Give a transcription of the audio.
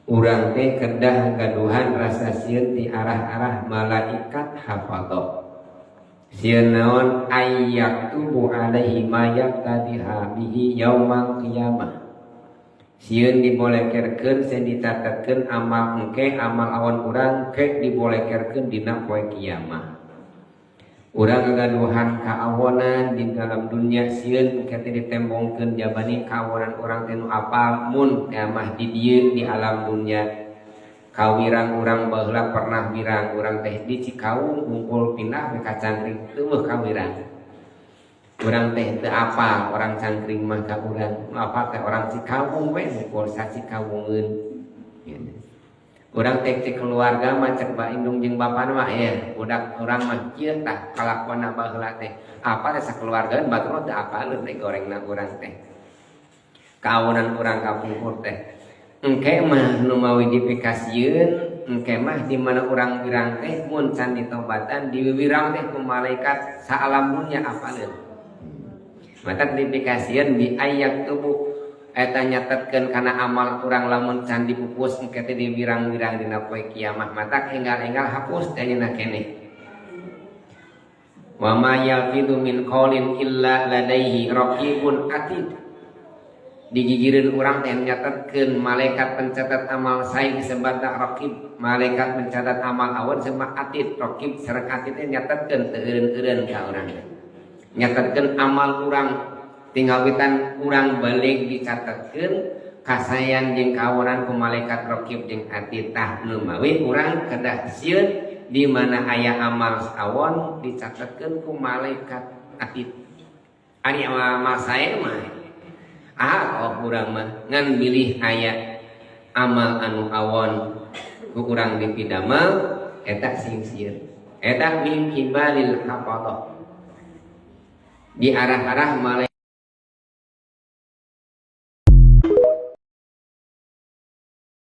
Urang teh kedah gaduhan rasa sieun ti arah-arah malaikat hafadzah. Sieun naon? Ayyaktubu alaihi ma yaqtadiha bihi yaumal qiyamah. Sieun dibolekerkeun, sieun dicatetkeun amal engke, amal awan urang ke dibolekerkeun dina poe kiamah. Urang ngagaduhan kaawonan di dalam dunia, sieun engke teh ditembongkeun jabani kaawonan urang teh nu apal mun kiamah di dieu di alam dunia. Kawirang urang baheula pernah wirang urang teh di Cikaung ngumpul pindah ka Cangkring, teu kawirang. Urang teh teu apal orang Cangkring mah ka urang, nu apal teh orang Cikawung we, ngumpul sa Cikawungeun. Urang teh cek keluarga mah, cek ba indung jeung bapana mah, ya budak urang mah kieu tah kalakuanna baheula teh. Apa teh sakeluargaan batur teu apaleun teh gorengna urang teh. Kaawonan urang kapungkur teh. Engke mah nu mawi dipikasieun, engke mah di mana urang wirang teh mun can ditobatan diwiwirang teh ku malaikat saalam dunya apaleun. Maka dipikasieun bi ayak tubuh eta nyatetkeun kana amal urang lamun can dipupus engke teh diwirang-wirang dina poe kiamah, matak enggal-enggal hapus teh ayeuna keneh. Wa ma yalfidhu min qaulin illa ladaihi raqibun atid. Digigireun urang teh nyatetkeun malaikat pencatat amal sae disebutna raqib, malaikat pencatat amal awon disebut atid. Raqib sareng atid teh nyatetkeun teu eureun-eureun ka urang. Nyatetkeun amal urang tinggal witan urang balik dicatatkeun kasayan jeung kawonan ku malaikat raqib jeung atid. Tah, nu mawi urang kedah sieun di mana aya amal awon dicatatkeun ku malaikat atid. Ari amal sae mah ah oh urang mah ngan bilih aya amal anu awon ku urang dipidamel eta sing sieun. Eta min kibalil hafadzah, di arah-arah malaikat.